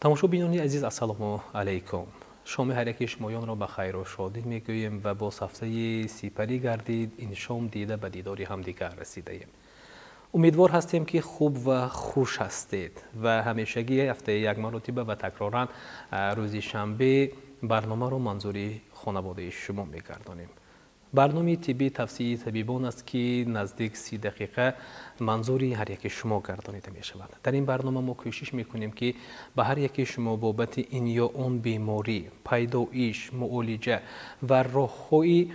Тамошобинони азиз, ассалому алайкум. Шоми ҳар яки шумоёнро ба хайру шодӣ мегӯем ва бо ҳафтаи сипарӣ гардид ин шом дида ба дидори ҳамдигар расидаем. Умедвор ҳастем, ки хуб ва хуш ҳастед ва ҳамешагӣ ҳафтаи як маротиба ва такроран рӯзи шанбе барномаро манзури хонаводаи шумо мегардонем. Барномаи тиббии тавсияи табибон аст, ки наздик 30 дақиқа манзури ҳар яки шумо гардонида мешавад. Дар ин барнома мо кӯшиш мекунем, ки ба ҳар яки шумо бобати ин ё он беморӣ, пайдоиш, муолиҷа ва роҳҳои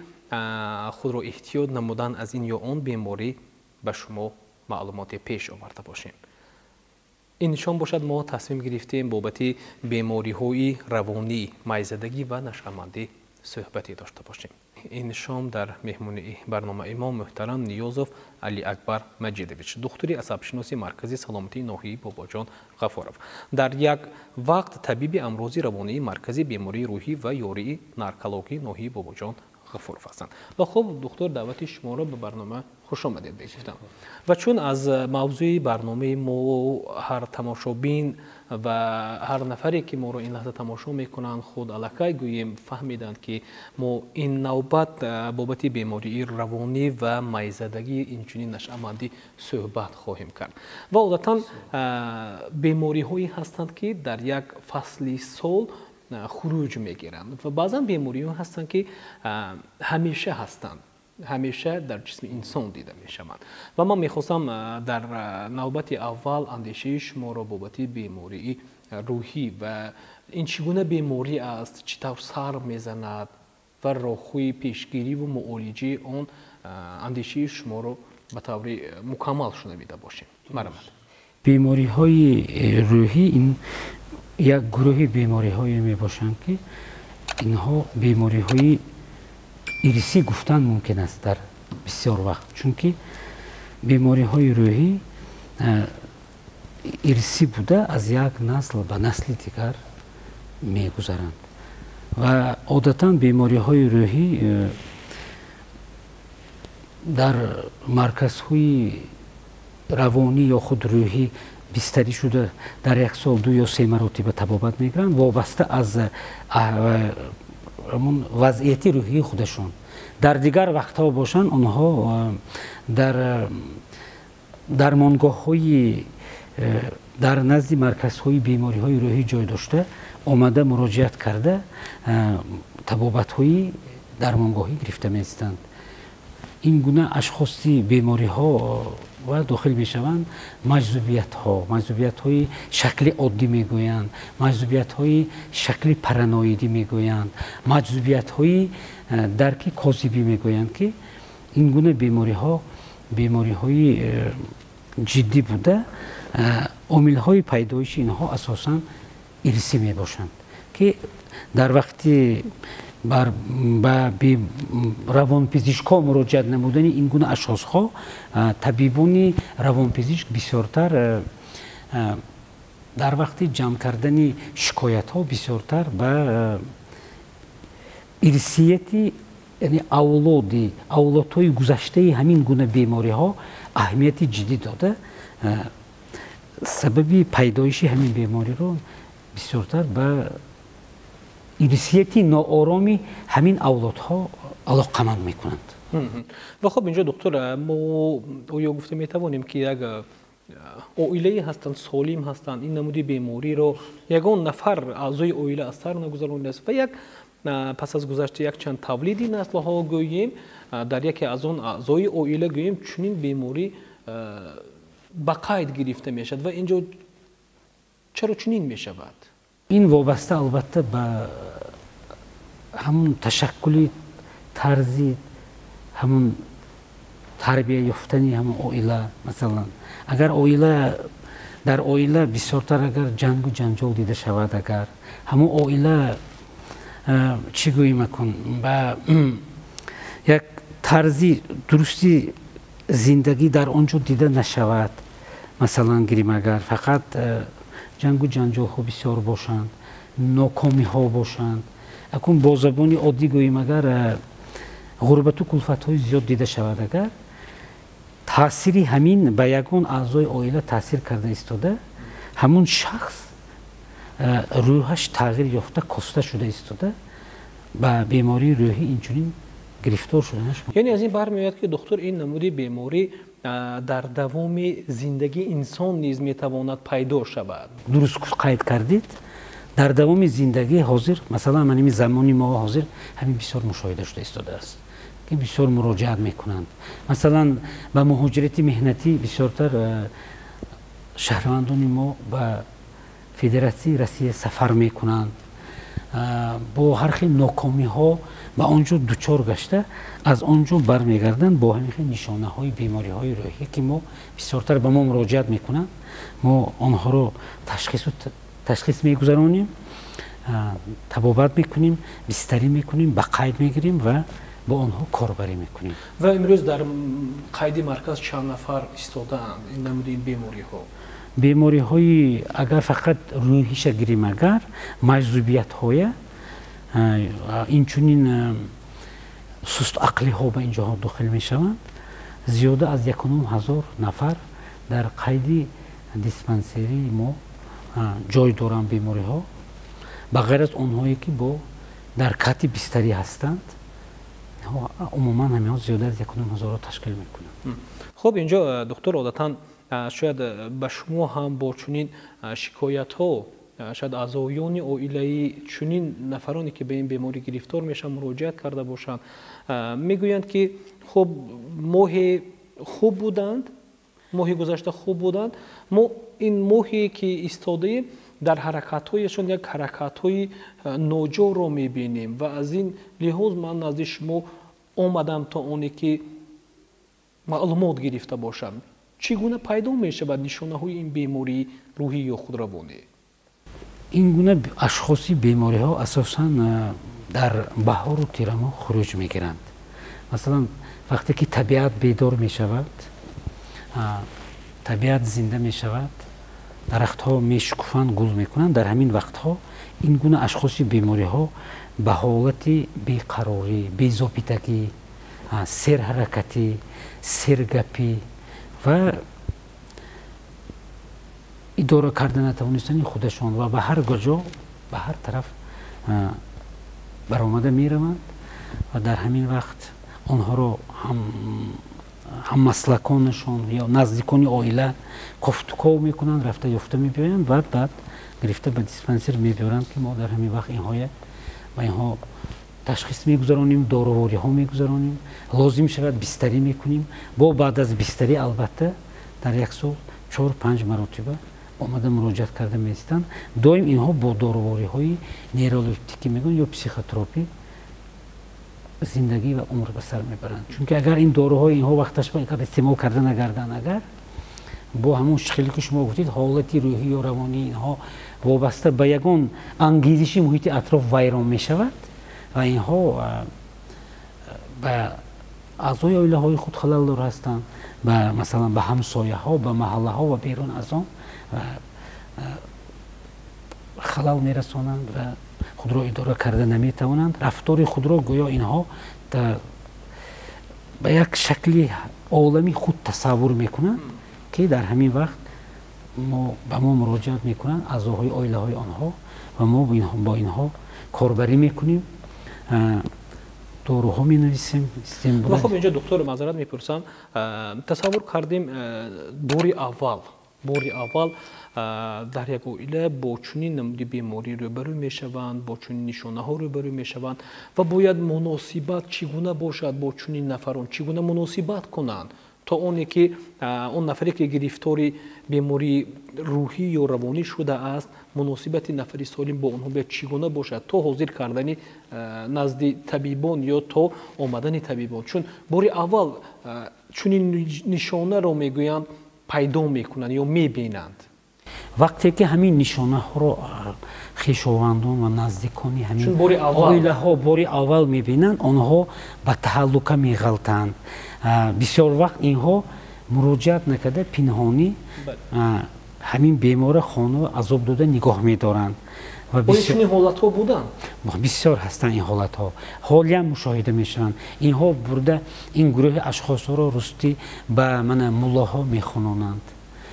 худро эҳтиёт намудан аз ин ё он беморӣ ба шумо маълумоте пеш оварда бошем. Ин шом бошад, мо тасмим гирифтем бобати бемориҳои равонӣ, майзадагӣ ва нашъамандӣ суҳбате дошта бошем. Ин шом дар меҳмонии барномаи мо муҳтарам Ниёзов Алиакбар Маҷидович, духтури асабшиноси Маркази саломатии ноҳияи Бобоҷон Ғафуров, дар як вақт табиби амрози равонии Маркази бемории рӯҳӣ ва ёрии наркологии ноҳияи Бобоҷон Ғафуров ҳастанд. Ва хуб, духтур, даъвати шуморо ба барнома хуш омадед мегуфтам. Ва чун аз мавзӯи барномаи мо ҳар тамошобин ва ҳар нафаре, ки моро ин лаҳза тамошо мекунанд, худ аллакай гӯем фаҳмиданд, ки мо ин навбат бобати бемории равонӣ ва майзадагӣ, инчунин нашъамандӣ суҳбат хоҳем кард. Ва одатан бемориҳое ҳастанд, ки дар як фасли сол хуруҷ мегиранд ва баъзан бемориҳо ҳастанд, ки ҳамеша ҳастанд, ҳамеша дар ҷисми инсон дида мешаванд. Ва ман мехостам дар навбати аввал андешаи шуморо бобати бемории рӯҳӣ ва ин чӣ гуна беморӣ аст, чӣ тавр сар мезанад ва роҳҳои пешгирӣ ву муолиҷаи он андешаи шуморо ба таври мукаммал шунавида бошем. Марҳамат. Бемориҳои рӯҳӣ ин як гурӯҳи бемориҳое мебошанд, ки инҳо бемориҳои ирсӣ гуфтан мумкин аст дар бисёр вақт, чунки бемориҳои рӯҳӣ ирсӣ буда, аз як насл ба насли дигар мегузаранд. Ва одатан бемориҳои рӯҳӣ дар марказҳои равонӣ ё худ рӯҳӣ бистарӣ шуда, дар як сол ду ё се маротиба табобат мегиранд, вобаста аз ҳамун вазъияти рӯҳии худашон. Дар дигар вақтҳо бошанд, онҳо дар дармонгоҳҳои дар назди марказҳои бемориҳои рӯҳӣ ҷой дошта омада, муроҷиат карда, табобатҳои дармонгоҳӣ гирифта меистанд. Ин гуна ашхоси бемориҳо ва дохил мешаванд маҷзубиятҳо, маҷзубиятҳои шакли оддӣ мегӯянд, маҷзубиятҳои шакли параноидӣ мегӯянд, маҷзубиятҳои дарки козибӣ мегӯянд, ки ин гуна бемориҳо бемориҳои ҷиддӣ буда, омилҳои пайдоиши инҳо асосан ирсӣ мебошанд, ки дар вақти ба равонпизишкҳо муроҷиат намудани ин гуна ашхосҳо табибони равонпизишк бисёртар дар вақти ҷамъ кардани шикоятҳо бисёртар ба ирсияти, яъне авлоди авлодҳои гузаштаи ҳамин гуна бемориҳо аҳамияти ҷиддӣ дода, сабаби пайдоиши ҳамин бемориро бисёртар ба ирсияти ноороми ҳамин авлодҳо алоқаманд мекунанд. Ва хуб, инҷо, доктор, мо оё гуфта метавонем, ки як оилае ҳастанд, солим ҳастанд, ин намуди бемориро ягон нафар аъзои оила аз сар нагузаронидааст ва як пас аз гузашти якчанд тавлиди наслҳо, гӯем, дар яке аз он аъзои оила, гӯем, чунин беморӣ ба қайд гирифта мешавад? Ва инҷо чаро чунин мешавад? Ин вобаста, албатта, ба ҳамун ташаккули тарзи ҳамун тарбия ёфтани ҳамун оила. Масалан, агар оила дар оила бисёртар агар ҷангу ҷанҷол дида шавад, агар ҳамун оила, чӣ гӯем акун, ба як тарзи дурусти зиндагӣ дар он ҷо дида нашавад, масалан гирим, агар фақат ҷангу ҷанҷолҳо бисёр бошанд, нокомиҳо бошанд, акун бо забони оддӣ гӯем, агар ғурбату кулфатҳои зиёд дида шавад, агар таъсири ҳамин ба ягон аъзои оила таъсир карда истода, ҳамун шахс рӯҳаш тағйир ёфта, коста шуда истода, ба бемории рӯҳӣ инчунин гирифтор шуданаш. Яъне аз ин бармеояд, ки духтур, ин намуди беморӣ дар давоми зиндагии инсон низ метавонад пайдо шавад. Дуруст қайд кардид. Дар давоми зиндагӣ ҳозир, масалан, маними замони мо ҳозир ҳамин бисёр мушоҳида шуда истодааст, ки бисёр муроҷиат мекунанд. Масалан, ба муҳоҷирати меҳнатӣ бисёртар шаҳрвандони мо ба Федератсияи Россия сафар мекунанд, бо ҳар хел нокомиҳо ба он ҷо дучор гашта, аз он ҷо бармегарданд бо ҳамин хел нишонаҳои бемориҳои рӯҳӣ, ки мо бисёртар ба мо муроҷиат мекунанд. Мо онҳоро ташхис мегузаронем, табобат мекунем, бистарӣ мекунем, ба қайд мегирем ва бо онҳо корбарӣ мекунем. Ва имрӯз дар қайди марказ чанд нафар истодаанд ин намуди ин бемориҳо? Бемориҳои агар фақат рӯҳиша гирем, агар маҷзубиятҳоя, инчунин сустақлиҳо ба ин ҷоҳо дохил мешаванд, зиёда аз 1500 нафар дар қайди диспансерии мо ҷой доранд бемориҳо, ба ғайр аз онҳое ки бо дар кати бистарӣ ҳастанд. Умуман ҳаминҳо зиёда аз 1500-ро ташкил мекунанд. Хуб, инҷо, духтур, одатан шояд ба шумо ҳам бо чунин шикоятҳо шояд аъзоёни оилаи чунин нафароне, ки ба ин беморӣ гирифтор мешаванд, муроҷиат карда бошанд. Мегӯянд, ки хуб, моҳе хуб буданд, моҳи гузашта хуб буданд, мо ин моҳе ки истодаем, дар ҳаракатҳояшон як ҳаракатҳои ноҷорро мебинем ва аз ин лиҳоз ман назди шумо омадам, то оне ки маълумот гирифта бошам. Чӣ гуна пайдо мешавад нишонаҳои ин бемории рӯҳӣ ё худравонӣ? Ин гуна ашхоси бемориҳо асосан дар баҳору тирамоҳ хуруҷ мегиранд. Масалан, вақте ки табиат бедор мешавад, табиат зинда мешавад, дарахтҳо мешукуфанд, гул мекунанд, дар ҳамин вақтҳо ин гуна ашхоси бемориҳо ба ҳолати беқарорӣ, безобитагӣ, серҳаракатӣ, сергапӣ ва идора карда натавонистани худашон ва ба ҳар ҷо, ба ҳар тараф баромада мераванд ва дар ҳамин вақт онҳоро ҳаммаслаконашон ё наздикони оила кофтуков мекунанд, рафта ёфта мебиёянд ва баъд гирифта ба диспансер мебиёранд, ки мо дар ҳамин вақт инҳоя ба инҳо ташхис мегузаронем, дорувориҳо мегузаронем, лозим шавад бистарӣ мекунем. Бо баъд аз бистарӣ, албатта, дар як сол 4-5 маротиба омада муроҷиат карда меистанд. Доим инҳо бо дорувориҳои нейролептикӣ мегӯянд ё психотропӣ зиндагӣ ва умр ба сар мебаранд, чунки агар ин доруҳои инҳо вақташ истеъмол карда нагарданд, агар бо ҳамон хеле ки шумо гуфтед, ҳолати рӯҳӣ ё равонии инҳо вобаста ба ягон ангезиши муҳити атроф вайрон мешавад ва инҳо ба аъзои оилаҳои худ халалдор ҳастанд, ба масалан ба ҳамсояҳо, ба маҳаллаҳо ва берун аз он халал мерасонанд ва худро идора карда наметавонанд. Рафтори худро гӯё инҳо ба як шакли олами худ тасаввур мекунанд, ки дар ҳамин вақт ба мо муроҷиат мекунанд аъзоҳои оилаҳои онҳо ва мо бо инҳо корбарӣ мекунем, доруҳо менависем. Ва хуб, инҷо, духтур, маъзарат мепурсам, тасаввур кардем, бори аввал дар як оила бо чунин намуди беморӣ рӯбарӯ мешаванд, бо чунин нишонаҳо рӯбарӯ мешаванд ва бояд муносибат чӣ гуна бошад бо чунин нафарон, чӣ гуна муносибат кунанд, то оне ки он нафаре, ки гирифтори бемории рӯҳӣ ё равонӣ шудааст, муносибати нафари солим бо онҳо бояд чӣ гуна бошад то ҳозир кардани назди табибон ё то омадани табибон, чун бори аввал чунин нишонаро мегӯянд пайдо мекунанд ё мебинанд? Вақте ки ҳамин нишонаҳоро хешовандон ва наздикони ҳамин оилаҳо бори аввал мебинанд, онҳо ба таҳаллука меғалтанд. Бисёр вақт инҳо муроҷиат накарда, пинҳонӣ ҳамин бемора хона азоб дода нигоҳ медоранд. Чунин ҳолатҳо буданд? Бисёр ҳастанд ин ҳолатҳо, ҳолиам мушоҳида мешаванд. Инҳо бурда ин гурӯҳи ашхосҳоро рустӣ ба мана муллоҳо мехононанд.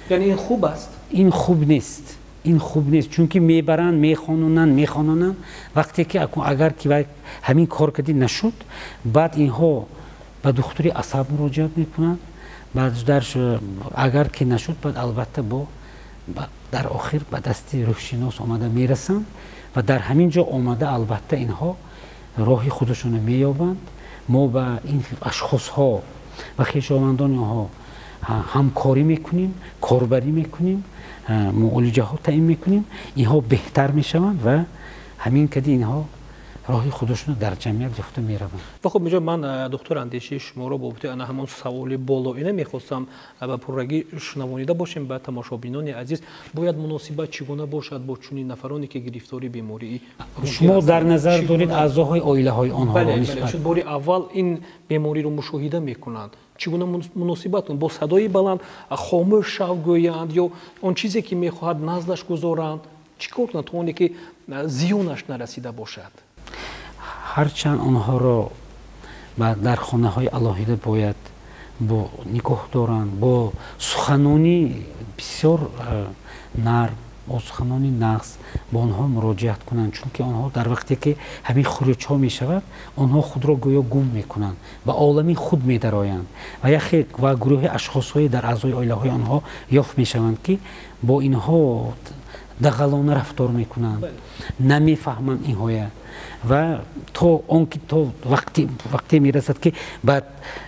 Яъне ин хуб аст? Ин хуб нест. Ин хуб нест, чунки мебаранд, мехононанд. Вақте ки агар ки ҳамин кор кардӣ нашуд, баъд инҳо ба духтури асаб муроҷиат мекунанд. Баъд агар ки нашуд, баъд албатта бо дар охир ба дасти рӯҳшинос омада мерасанд ва дар ҳамин ҷо омада албатта инҳо роҳи худашонро меёбанд. Мо ба ин ашхосҳо ва хешовандони онҳо ҳамкорӣ мекунем, корбарӣ мекунем, муолиҷаҳо таъин мекунем, инҳо беҳтар мешаванд ва ҳамин кади инҳо роҳи худашонро дар ҷамъият ёфта мераванд. Ва хуб, инҷо ман доктор андешаи шуморо бобати ана ҳамон саволи болоина мехостам ба пуррагӣ шунавонида бошем ба тамошобинони азиз. Бояд муносибат чӣ гуна бошад бо чунин нафароне ки гирифтори бемории шумо дар назар доред аъзоҳои оилаҳои онҳоро нисбат? Чун бори аввал ин бемориро мушоҳида мекунанд, чӣ гуна муносибат бо садои баланд хомӯш шав гӯянд ё он чизе ки мехоҳад наздаш гузоранд, чӣ кор кунанд то оне ки зиёнаш нарасида бошад? Ҳарчанд онҳоро дар хонаҳои алоҳида бояд бо нигоҳ доранд, бо суханони бисёр нарм, бо суханони нағз бо онҳо муроҷиат кунанд, чунки онҳо дар вақте ки ҳамин хуруҷҳо мешавад, онҳо худро гӯё гум мекунанд, ба олами худ медароянд ва яхе ва гурӯҳи ашхосҳое дар аъзои оилаҳои онҳо ёфт мешаванд, ки бо инҳо дағалона рафтор мекунанд, намефаҳманд инҳоя ва то он ки то вақте мерасад ки ба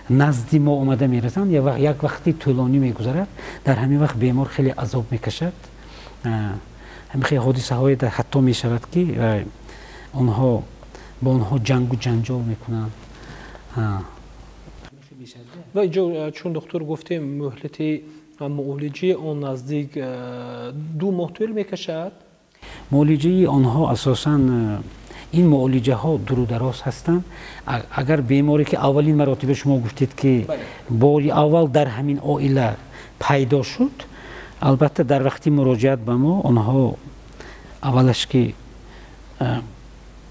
назди мо омада мерасанд, як вақти тӯлонӣ мегузарад. Дар ҳамин вақт бемор хеле азоб мекашад. Ҳамин хеле ҳодисаҳое ҳатто мешавад ки онҳо бо онҳо ҷангу ҷанҷол мекунанд. Ва инҷо чун доктор гуфтем, муҳлати муолиҷаи он наздик 2 моҳ тӯл мекашад. Муолиҷаи онҳо асосан ин муолиҷаҳо дуру дароз ҳастанд. Агар беморе ки аввалин маротиба шумо гуфтед ки бори аввал дар ҳамин оила пайдо шуд, албатта дар вақти муроҷиат ба мо онҳо аввалаш ки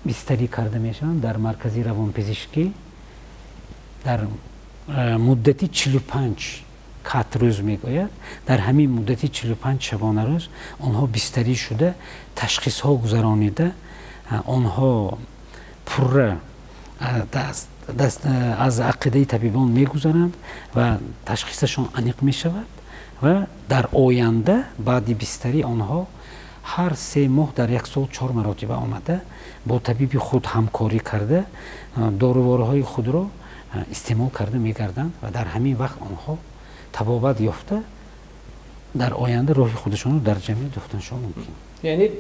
бистарӣ карда мешаванд дар маркази равонпизишкӣ дар муддати 45 кат рӯз мегӯяд. Дар ҳамин муддати 45 шабонарӯз онҳо бистарӣ шуда, ташхисҳо гузаронида, онҳо пурра аз ақидаи табибон мегузаранд ва ташхисашон аниқ мешавад ва дар оянда баъди бистарӣ онҳо ҳар 3 моҳ дар як сол 4 маротиба омада бо табиби худ ҳамкорӣ карда доруворҳои худро истеъмол карда мегарданд ва дар ҳамин вақт онҳо табобат ёфта дар оянда роҳи худашонро дар ҷамъият ёфтаншон мумкин. Яъне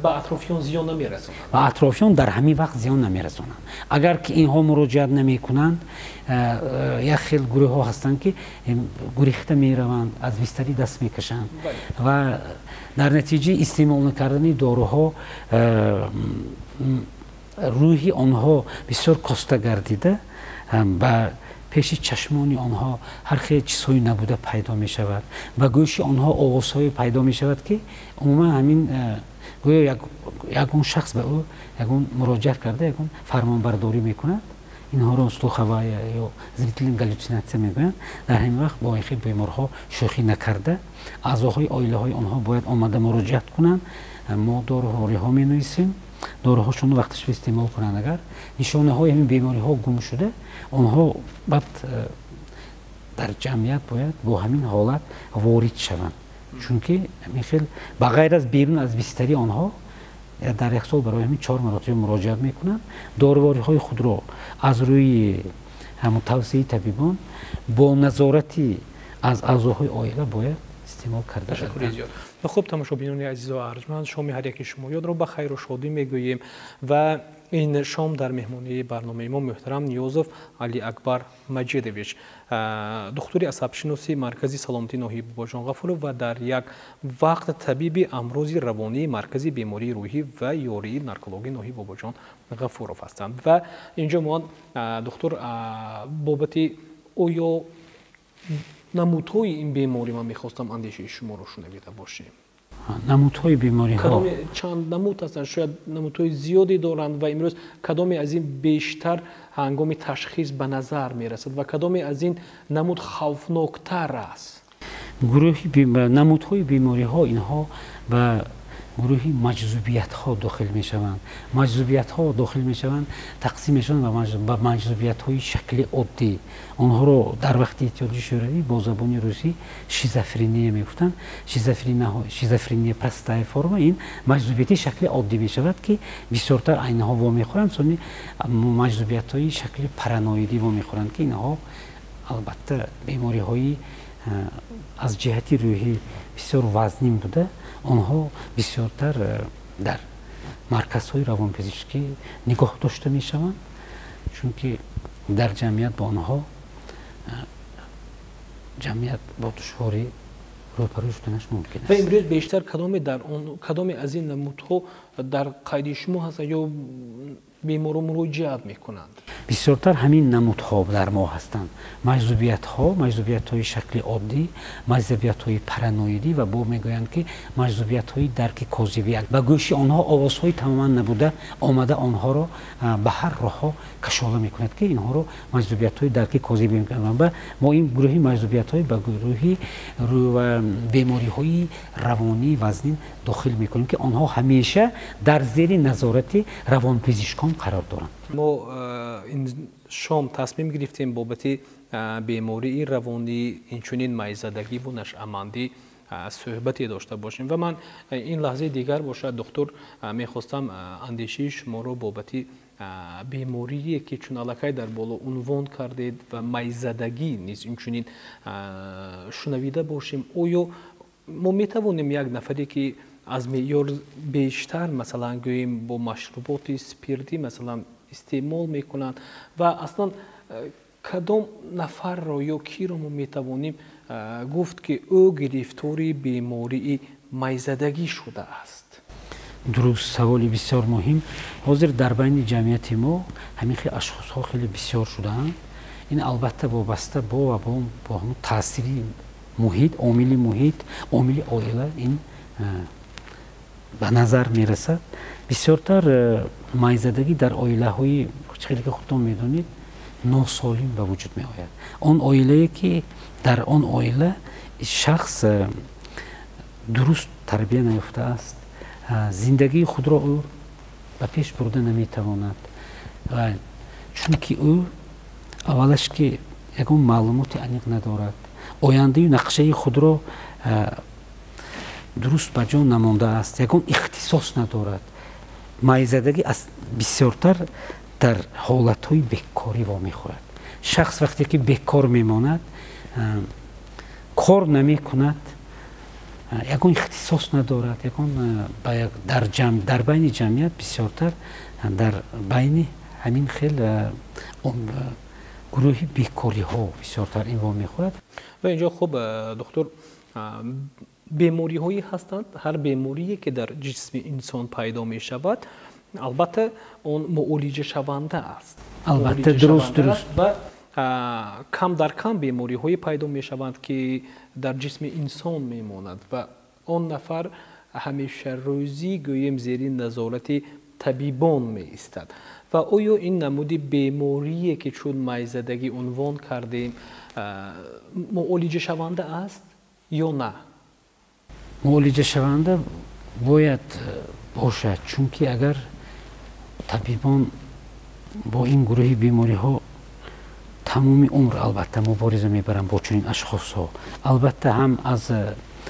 ба атрофиён зиён намерасонанд? Ба атрофиён дар ҳамин вақт зиён намерасонанд. Агар ки инҳо муроҷиат намекунанд, як хел гурӯҳҳо ҳастанд ки гурехта мераванд, аз бистарӣ даст мекашанд ва дар натиҷаи истеъмол накардани доруҳо рӯҳи онҳо бисёр коста гардида, ба пеши чашмони онҳо ҳар хел чизҳои набуда пайдо мешавад, ба гӯши онҳо овозҳое пайдо мешавад ки умуман ҳамин гӯё ягон шахс ба ӯ ягон муроҷиат карда, ягон фармонбардорӣ мекунад. Инҳоро слуховая ё зрительная галлюцинатсия мегӯянд. Дар ҳамин вақт бо ин хел беморҳо шӯхӣ накарда, аъзоҳои оилаҳои онҳо бояд омада муроҷиат кунанд. Мо дорувориҳо менависем, доруҳошонро вақташ истеъмол кунанд. Агар нишонаҳои ҳамин бемориҳо гум шуда, онҳо баъд дар ҷамъият бояд бо ҳамин ҳолат ворид шаванд, чунки ҳамин хел ба ғайр аз берун аз бистарӣ онҳо дар як сол барои ҳамин 4 маротиба муроҷиат мекунанд. Дорувориҳои худро аз рӯи ҳамон тавсияи табибон бо назорати аз аъзоҳои оила бояд истеъмол карда шавад. Ташаккури зиёд. Ва хуб, тамошобинони азизу арҷманд, шоми ҳар яки шумоёнро ба хайру шодӣ мегӯем ва ин шом дар меҳмонии барномаи мо муҳтарам Ниёзов Али Акбар Маҷидович, духтури асабшиноси маркази саломатии ноҳияи Бобоҷон Ғафуров ва дар як вақт табиби амрози равонии маркази бемории рӯҳӣ ва ёрии наркологии ноҳияи Бобоҷон Ғафуров ҳастанд. Ва инҷо мо духтур бобати оё намудҳои ин беморӣ ман мехостам андешаи шуморо шунавида бошем. Намудҳои бемориҳо чанд намуд ҳастанд, шояд намудҳои зиёде доранд ва имрӯз кадоме аз ин бештар ҳангоми ташхис ба назар мерасад ва кадоме аз ин намуд хавфноктар аст? Гурӯҳи намудҳои бемориҳо инҳо ба гурӯҳи маҷзубиятҳо дохил мешаванд. Маҷзубиятҳо дохил мешаванд, тақсим мешаванд ба маҷзубиятҳои шакли оддӣ. Онҳоро дар вақти Иттиҳоди Шӯравӣ бо забони русӣ шизофрения мегуфтанд. Шизофрения простая форма ин маҷзубияти шакли оддӣ мешавад, ки бисёртар айнаҳо вомехӯранд. Сони маҷзубиятҳои шакли параноидӣ вомехӯранд, ки инҳо албатта бемориҳои аз ҷиҳати рӯҳӣ бисёр вазнин буда, онҳо бисёртар дар марказҳои равонпизишкӣ нигоҳ дошта мешаванд, чунки дар ҷамъият бо онҳо ҷамъият бо душворӣ рӯбарӯ шуданаш мумкин аст. Ва имрӯз бештар кадоме аз ин намудҳо дар қайди шумо ҳастанд ё беморон муроҷиат мекунанд? Бисёртар ҳамин намудҳо дар мо ҳастанд. Маҷзубиятҳо, маҷзубиятҳои шакли оддӣ, маҷзубиятҳои параноидӣ ва бо мегӯянд, ки маҷзубиятҳои дарки козибӣ. Ба гӯши онҳо овозҳои тамоман набуда омада онҳоро ба ҳар роҳҳо кашола мекунад, ки инҳоро маҷзубиятҳои дарки козибӣ мекунанд. Ва мо ин гурӯҳи маҷзубиятҳои ба гурӯҳи бемориҳои равонии вазнин дохил мекунем, ки онҳо ҳамеша дар зери назорати равонпизишкон қарор доранд. Мо ин шом тасмим гирифтем бобати бемории равонӣ, инчунин майзадагиву нашъамандӣ суҳбате дошта бошем. Ва ман ин лаҳзаи дигар бошад, доктор, мехостам андешаи шуморо бобати беморие, ки чун аллакай дар боло унвон кардед ва майзадагӣ низ инчунин шунавида бошем. Оё мо метавонем як нафаре, ки аз меъёр бештар, масалан гӯем, бо машруботи спиртӣ, масалан, истеъмол мекунанд ва аслан кадом нафарро ё киро мо метавонем гуфт, ки ӯ гирифтори бемории майзадагӣ шудааст? Дуруст, саволи бисёр муҳим. Ҳозир дар байни ҷамъияти мо ҳамин хел ашхосҳо хеле бисёр шудаанд. Ин албатта вобаста бо ҳамон таъсири муҳит, омили муҳит, омили оила ин ба назар мерасад. Бисёртар майзадагӣ дар оилаҳои, хеле ки худтон медонед, носолим ба вуҷуд меояд. Он оилае, ки дар он оила шахс дуруст тарбия наёфтааст, зиндагии худро ӯ ба пеш бурда наметавонад, чунки ӯ аввалаш ки ягон маълумоти аниқ надорад, ояндаю нақшаи худро дуруст ба ҷо намондааст, ягон ихтисос надорад. Майзадагӣ аз бисёртар дар ҳолатҳои бекорӣ вомехӯрад. Шахс вақте ки бекор мемонад, кор намекунад, ягон ихтисос надорад, ягон дар байни ҷамъият бисёртар дар байни ҳамин хел гурӯҳи бекориҳо бисёртар ин вомехӯрад. Ва инҷо хуб, доктор, бемориҳое ҳастанд, ҳар беморие, ки дар ҷисми инсон пайдо мешавад, албатта он муолиҷашаванда аст. Албатта, дуруст, дуруст. Ва кам дар кам бемориҳое пайдо мешаванд, ки дар ҷисми инсон мемонад ва он нафар ҳамешарӯзӣ гӯем зери назорати табибон меистад. Ва оё ин намуди беморие, ки чун майзадагӣ унвон кардем, муолиҷашаванда аст ё на? Муолиҷашаванда бояд бошад, чунки агар табибон бо ин гурӯҳи бемориҳо тамоми умр албатта мубориза мебаранд бо чунин ашхосҳо, албатта ҳам аз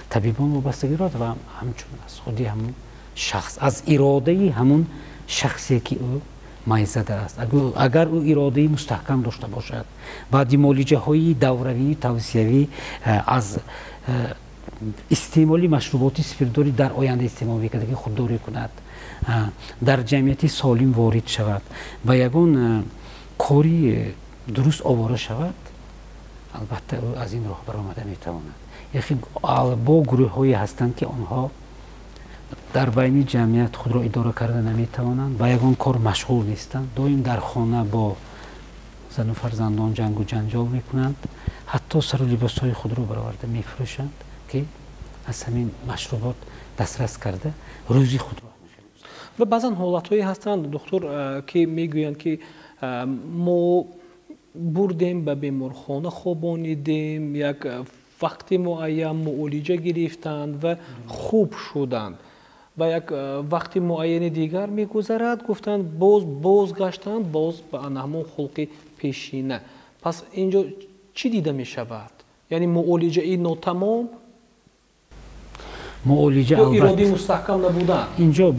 табибон вобастагӣ дорад ва ҳамчун аз худи ҳамун шахс, аз иродаи ҳамун шахсе, ки ӯ майзада аст. Агар ӯ иродаи мустаҳкам дошта бошад, баъди муолиҷаҳои давравию тавсиявӣ аз истеъмоли машруботи спиртдорӣ дар оянда истеъмол мекарда, ки худдорӣ кунад, дар ҷамъияти солим ворид шавад, ба ягон кори дуруст овора шавад, албатта ӯ аз ин роҳ баромада метавонад. Яхе бо гурӯҳҳое ҳастанд, ки онҳо дар байни ҷамъият худро идора карда наметавонанд, ба ягон кор машғул нестанд, доим дар хона бо зану фарзандон ҷангу ҷанҷол мекунанд, ҳатто сару либосҳои худро бароварда мефурӯшанд, ки аз ҳамин машрубот дастрас карда рӯзи худро. Ва баъзан ҳолатҳое ҳастанд, доктор, ки мегӯянд, ки мо бурдем ба беморхона, хобонидем, як вақти муайян муолиҷа гирифтанд ва хуб шуданд ва як вақти муайяни дигар мегузарад, гуфтанд бозгаштанд боз ба ҳамон хулқи пешина. Пас инҷо чӣ дида мешавад? Яъне муолиҷаи нотамом, муолиҷа иродаи мустаҳкам набудан. Инҷо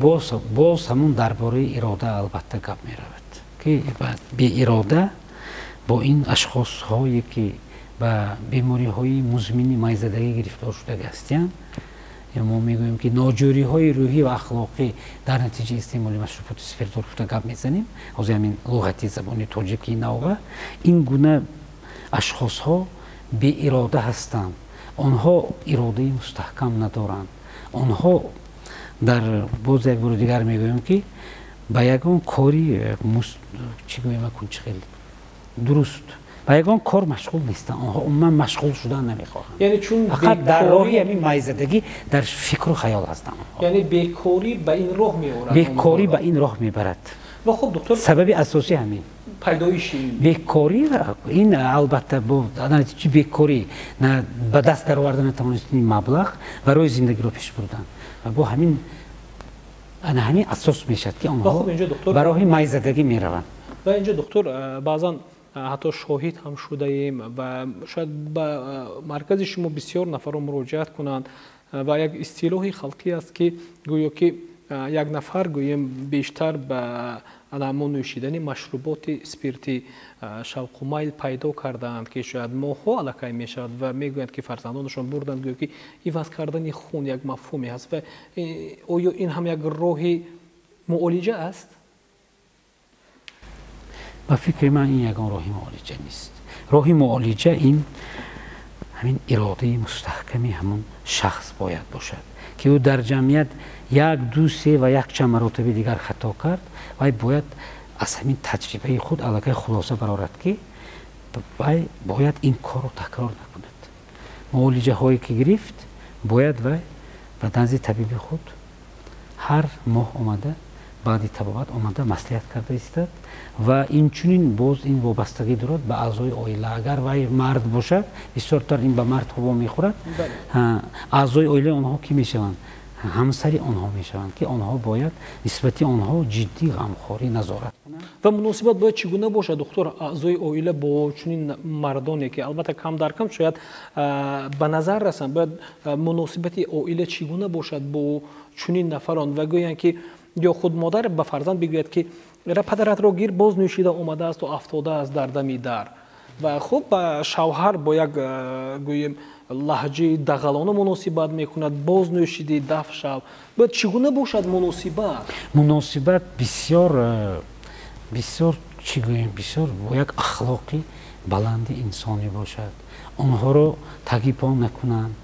боз ҳамон дар бораи ирода албатта гап меравад, ки беирода бо ин ашхосҳое ки ба бемориҳои музмини майзадагӣ гирифтор шудагӣ ҳастиянд, мо мегӯем ки ноҷӯриҳои рӯҳӣ ва ахлоқӣ дар натиҷаи истеъмоли машруботи спиртдор гуфта гап мезанем. Ҳозир ҳамин луғати забони тоҷикии навба ин гуна ашхосҳо беирода ҳастанд, онҳо иродаи мустаҳкам надоранд. Онҳо дар боз як бори дигар мегӯем ки ба ягон кори чӣ гӯем акун чӣ хел дуруст ба ягон кор машғул нестанд. Онҳо умуман машғул шудан намехоҳанд, яъне чун фақат дар роҳи ҳамин майзадагӣ дар фикру хаёл ҳастанд. Яъне бекорӣ ба ин роҳ меорад, бекорӣ ба ин роҳ мебарад. Ва хуб доктор, сабаби асосӣ ҳамин пайдоиши бекорӣ ин албатта бо натиҷаи бекорӣ ба даст дароварда натавонистани маблағ барои зиндагиро пеш бурдан ва бо ҳамин ана ҳамин асос мешавад ки онҳо ба роҳи майзадагӣ мераванд. Ва инҷо доктор баъзан ҳатто шоҳид ҳам шудаем ва шояд ба маркази шумо бисёр нафарро муроҷиат кунанд ва як истилоҳи халқӣ аст ки гӯё ки як нафар гӯем бештар ба ҳамон нӯшидани машруботи спиртӣ шавқу майл пайдо кардаанд, ки шояд моҳҳо аллакай мешавад ва мегӯянд ки фарзандонашон бурданд, гӯё ки иваз кардани хун як мафҳуме ҳаст. Ва оё ин ҳам як роҳи муолиҷа аст? Ба фикри ман ин ягон роҳи муолиҷа нест. Роҳи муолиҷа ин ҳамин иродаи мустаҳками ҳамон шахс бояд бошад, ки ӯ дар ҷамъият як, ду, се ва якчанд маротиби дигар хато кард, вай бояд аз ҳамин таҷрибаи худ аллакай хулоса барорад, ки вай бояд ин корро такрор накунад. Муолиҷаҳое ки гирифт, бояд вай ба назди табиби худ ҳар моҳ омада, баъди табобат омада маслиҳат карда истад ва инчунин боз ин вобастагӣ дорад ба аъзои оила. Агар вай мард бошад, бисёртар ин ба мардҳо вомехӯрад. Аъзои оилаи онҳо кӣ мешаванд? Ҳамсари онҳо мешаванд, ки онҳо бояд нисбати онҳо ҷиддӣ ғамхорӣ назорат кунанд. Ва муносибат бояд чӣ гуна бошад доктор аъзои оила бо чунин мардоне ки албатта кам дар кам шояд ба назар расанд, бояд муносибати оила чӣ гуна бошад бо чунин нафарон? Ва гӯянд ки ё худ модар ба фарзанд бигӯяд ки падаратро гир, боз нӯшида омадааст ва афтодааст дар дами дар. Ва хуб ба шавҳар бо як гӯем лаҳҷаи дағалона муносибат мекунад, боз нӯшидӣ, даф шав. Бояд чӣ гуна бошад муносибат? Муносибат бисёр бисёр чӣ гӯем, бисёр бо як ахлоқи баланди инсонӣ бошад. Онҳоро тагипо накунанд,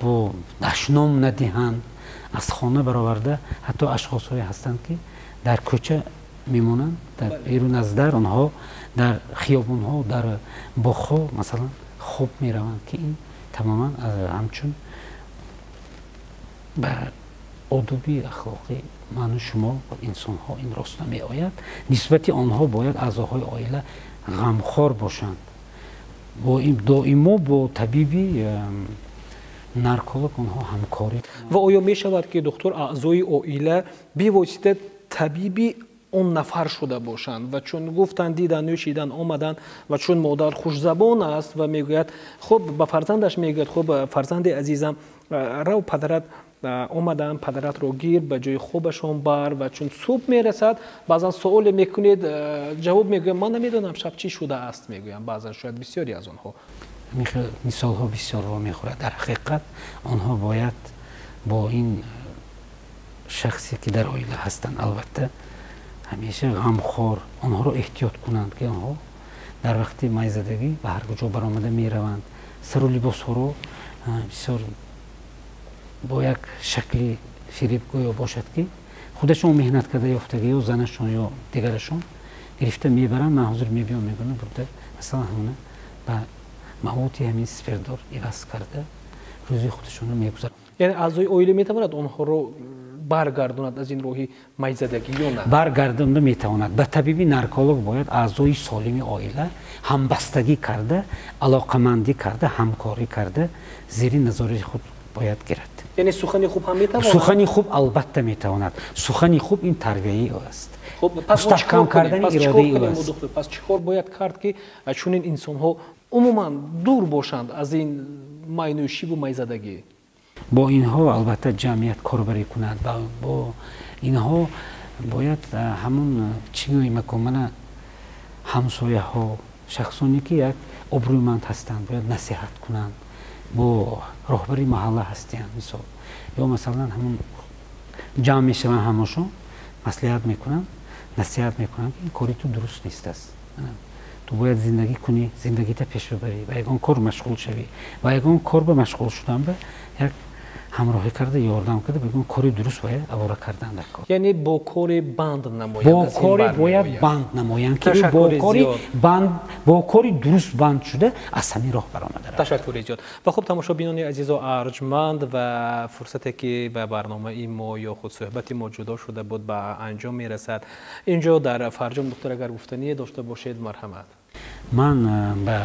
бо дашном надиҳанд, аз хона бароварда. Ҳатто ашхосҳое ҳастанд ки дар кӯча мемонанд, дар берун аз дар, онҳо дар хиёбонҳо, дар боғҳо масалан хоб мераванд, ки ин тамоман ҳамчун ба одоби ахлоқи ману шумо инсонҳо ин рост намеояд. Нисбати онҳо бояд аъзоҳои оила ғамхор бошанд, доимо бо табиби нарколог онҳо ҳамкорӣ. Ва оё мешавад ки доктор аъзои оила бевосита табиби он нафар шуда бошанд? Ва чун гуфтанд, дидан, нӯшидан омаданд, ва чун модар хушзабон аст ва мегӯяд, хуб ба фарзандаш мегӯяд, хуб фарзанди азизам, рав падарат омаданд, падаратро гир, ба ҷои хобашон бар. Ва чун субҳ мерасад, баъзан суоле мекунед, ҷавоб мегӯям, ман намедонам шаб чӣ шудааст, мегӯям баъзан шояд бисёре аз онҳо. Мисолҳо бисёр вомехӯрад. Дар ҳақиқат онҳо бояд бо ин шахсе ки дар оила ҳастанд, албатта ҳамеша ғамхор, онҳоро эҳтиёт кунанд, ки онҳо дар вақти майзадагӣ ба ҳар куҷо баромада мераванд, сару либосҳоро бисёр бо як шакли фиребгӯё бошад, ки худашон меҳнат карда ёфтагӣ ё занашон ё дигарашон гирифта мебаранд. Ман ҳозир мебиём, мегӯям, бурда масалан ҳамона ба маводи ҳамин спиртдор иваз карда рӯзи худашонро мегузаронанд. Яъне аъзои оила метавонад онҳоро Баргардонад аз ин роҳи майзадагӣ ё на? Баргардонда метавонад. Ба табиби нарколог бояд аъзои солими оила ҳамбастагӣ карда, алоқамандӣ карда, ҳамкорӣ карда, зери назорати худ бояд гирад. Яъне сухани хуб ҳам метавонад? Сухани хуб албатта метавонад. Сухани хуб ин тарбияи ӯ аст. Мустаҳкам кардани иродаи ӯ аст. Пас чӣ кор бояд кард, ки чунин инсонҳо умуман дур бошанд аз ин майнӯшиву майзадагӣ? Бо инҳо албатта ҷамъият корбарӣ кунад. Бо инҳо бояд ҳамон чӣ гӯем, мана ҳамсояҳо, шахсоне ки як обрӯманд ҳастанд, бояд насиҳат кунанд. Бо роҳбари маҳалла ҳастиянд, мисол, ё масалан ҳамон ҷамъ мешаванд, ҳамашон маслиҳат мекунанд, насиҳат мекунанд, ки ин кори ту дуруст нест аст. Ту бояд зиндагӣ кунӣ, зиндагита пеш бибарӣ, ба ягон кор машғул шавӣ, ба ягон кор ба машғул шудан ба як ҳамроҳӣ карда, ёрдам карда, ба ягон кори дуруст бояд авора кардан дар кор. Яъне бо кори банд намоянд. Бо кори бояд банд намоянд, ки бо кори банд, бо кори дуруст банд шуда аз ҳамин роҳ баромада равад. Ташаккури зиёд. Ва хуб, тамошобинони азизу арҷманд, ва фурсате ки ба барномаи мо ё худ суҳбати мо ҷудо шуда буд, ба анҷом мерасад. Инҷо дар фарҷом, доктор, агар гуфтание дошта бошед, марҳамат. Ман ба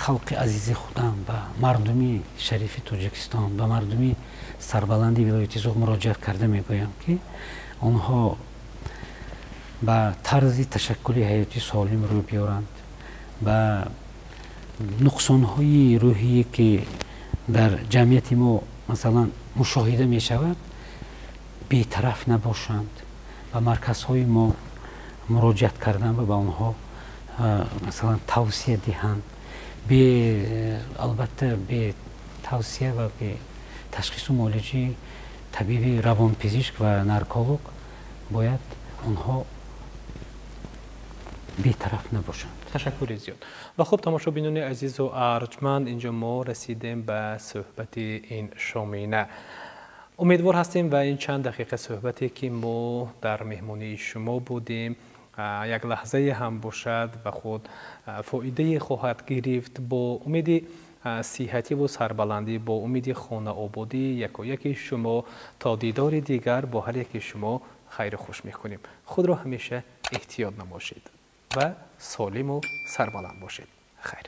халқи азизи худам, ба мардуми шарифи Тоҷикистон, ба мардуми сарбаланди вилояти Суғд муроҷиат карда мегӯям, ки онҳо ба тарзи ташаккули ҳаёти солим рӯ биёранд, ба нуқсонҳои рӯҳие ки дар ҷамъияти мо масалан мушоҳида мешавад, бетараф набошанд, ба марказҳои мо муроҷиат кардан ва ба онҳо масалан тавсия диҳанд. Албатта, бе тавсия ва бе ташхису муолиҷаи табиби равонпизишк ва нарколог бояд онҳо бетараф набошанд. Ташаккури зиёд. Ва хуб, тамошобинони азизу арҷманд, инҷо мо расидем ба суҳбати ин шомина. Умедвор ҳастем, ва ин чанд дақиқа суҳбате ки мо дар меҳмонии шумо будем, як лаҳзае ҳам бошад, ба худ фоидае хоҳад гирифт. Бо умеди сиҳативу сарбаландӣ, бо умеди хонаободӣ якояки шумо, то дидори дигар бо ҳар яки шумо хайру хуш мекунем. Худро ҳамеша эҳтиёт намошед ва солиму сарбаланд бошед. Хайр.